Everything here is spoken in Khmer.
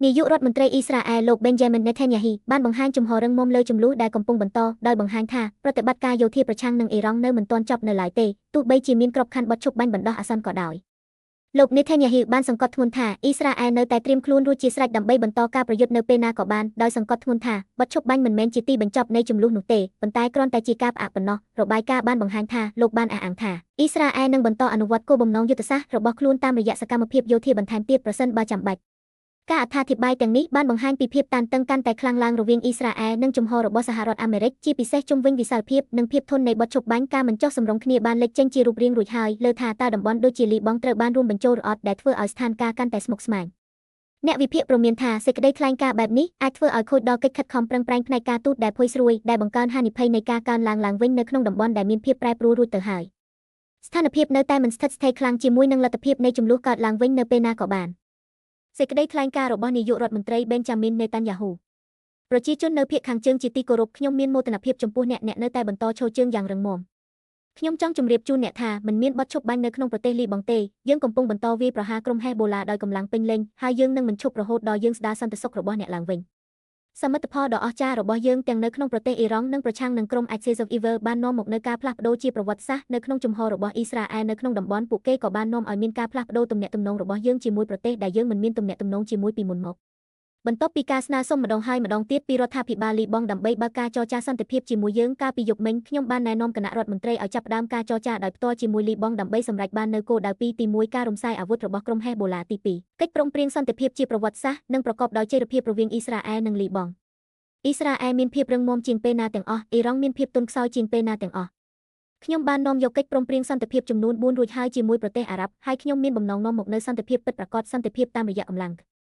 នាយករដ្ឋមន្ត្រីអ៊ីស្រាអែលលោក Benjamin Netanyahu បានបង្ហាញជំហររឹងមាំលើជម្លោះដែលកំពុងបន្តដោយបង្ហាញថាប្រតិបត្តិការយោធាប្រឆាំងនឹងអ៊ីរ៉ង់នៅមិនទាន់ចប់នៅឡើយទេទោះបីជាមានក្របខ័ណ្ឌបទឈប់បាញ់បណ្ដោះអាសន្នក៏ដោយលោក Netanyahu បានសង្កត់ធ្ងន់ថាអ៊ីស្រាអែលនៅតែត្រៀមខ្លួនរួចជាស្រេចដើម្បីបន្តការប្រយុទ្ធនៅពេលណាក៏បានដោយសង្កត់ធ្ងន់ថាបទឈប់បាញ់មិនមែនជាទីបញ្ចប់នៃជម្លោះនោះទេប៉ុន្តែគ្រាន់តែជាការផ្អាកប៉ុណ្ណោះរបាយការណ៍បានបង្ហាញថាលោកបានអះអាងថាអ៊ីស្រាអែលនឹងបន្តអនុវត្តគោលបំណងយុទ្ធសាស្ត្ររបស់ខ្លួនតាមរយៈសកម្មភាពយោធាបន្ថែមទៀតប្រសិនបើចាំបាច់ការអត្ថាធិប្បាយទាំងនេះបានបង្ហាញពីភាពតានតឹងកាន់តែខ្លាំងឡើងរវាងអ៊ីស្រាអែលនិងជំហររបស់សហរដ្ឋអាមេរិកជាពិសេសជុំវិញវិសាលភាពនិងភាពធន់នៃបទឈប់បាញ់ការមិនចុះសម្រុងគ្នាបានលេចចេញជារូបរាងរួចហើយលើថាតើតំបន់ដូចជាលីបង់ត្រូវបានរួមបញ្ចូលឬអត់ដែលធ្វើឲ្យស្ថានភាពកាន់តែស្មុគស្មាញអ្នកវិភាគព្រមានថាសេចក្តីថ្លែងការណ៍បែបនេះអាចធ្វើឲ្យខូចដល់កិច្ចខិតខំប្រឹងប្រែងផ្នែកការទូតដែលផុយស្រួយដែលបង្កើនហានិភ័យនៃការកើនឡើងឡើងវិញនៅក្នុងតំបន់ដែលមានភាពប្រែប្រួលរួចទៅហើយស្ថានភាពនៅតែមិនស្ថិតស្ថេរខ្លាំងជាមួយនឹងលទ្ធភាពនៃជម្លោះកើតឡើងវិញនៅពេលណាក៏បានសេចក្តីថ្លែងការណ៍របស់នាយករដ្ឋមន្ត្រី Benjamin Netanyahu ប្រជាជននៅភាគខាងជើងជាទីគោរពខ្ញុំមានមោទនភាពចំពោះអ្នកនៅតែបន្តឈរជើងយ៉ាងរឹងមាំខ្ញុំចង់ជម្រាបជូនអ្នកថាមិនមានបទឈប់បាញ់នៅក្នុងប្រទេសលីបង់ទេយើងកំពុងបន្តវាយប្រហារក្រុមហេសបូឡាដោយកម្លាំងពេញលេញហើយយើងនឹងមិនឈប់រហូតដល់យើងស្ដារសន្តិសុខរបស់អ្នកឡើងវិញសមិទ្ធផលដ៏អស្ចារ្យរបស់យើងទាំងនៅក្នុងប្រទេសអ៊ីរ៉ង់និងប្រឆាំងនឹងក្រុម Axis of Evil បាននាំមកនូវការផ្លាស់ប្ដូរជាប្រវត្តិសាស្ត្រនៅក្នុងជំហររបស់អ៊ីស្រាអែលនៅក្នុងតំបន់ពួកគេក៏បាននាំឲ្យមានការផ្លាស់ប្ដូរទំនាក់ទំនងរបស់យើងជាមួយប្រទេសដែលយើងមិនមានទំនាក់ទំនងជាមួយពីមុនមកបន្ទាប់ពីការស្នើសុំម្ដងហើយម្ដងទៀតពីរដ្ឋាភិបាលលីបង់ដើម្បីបើកការចរចាសន្តិភាពជាមួយយើងកាលពីយប់មិញខ្ញុំបានណែនាំគណៈរដ្ឋមន្ត្រីឲ្យចាប់ផ្ដើមការចរចាដោយផ្ទាល់ជាមួយលីបង់ដើម្បីសម្រេចបាននូវគោលដៅពីរទី1ការរំសាយអាវុធរបស់ក្រុមហេសបូឡាទី2កិច្ចព្រមព្រៀងសន្តិភាពជាប្រវត្តិសាស្ត្រនិងប្រកបដោយចីរភាពរវាងអ៊ីស្រាអែលនិងលីបង់អ៊ីស្រាអែលមានភាពរឹងមាំជាងពេលណាទាំងអស់អ៊ីរ៉ង់មានភាពទន់ខ្សោយជាងពេលណាទាំងអស់ខ្ញុំបាននាំយកកិច្ចព្រមព្រៀងសន្តិភាពចំនួន4រួចហើយជាមួយប្រទេសអារ៉ាប់ហើយខ្ញុំមានបំណងនាំមកនូវសន្តិភាពពិតប្រាកដសន្តិភាពតាមរយៈកម្លាំង។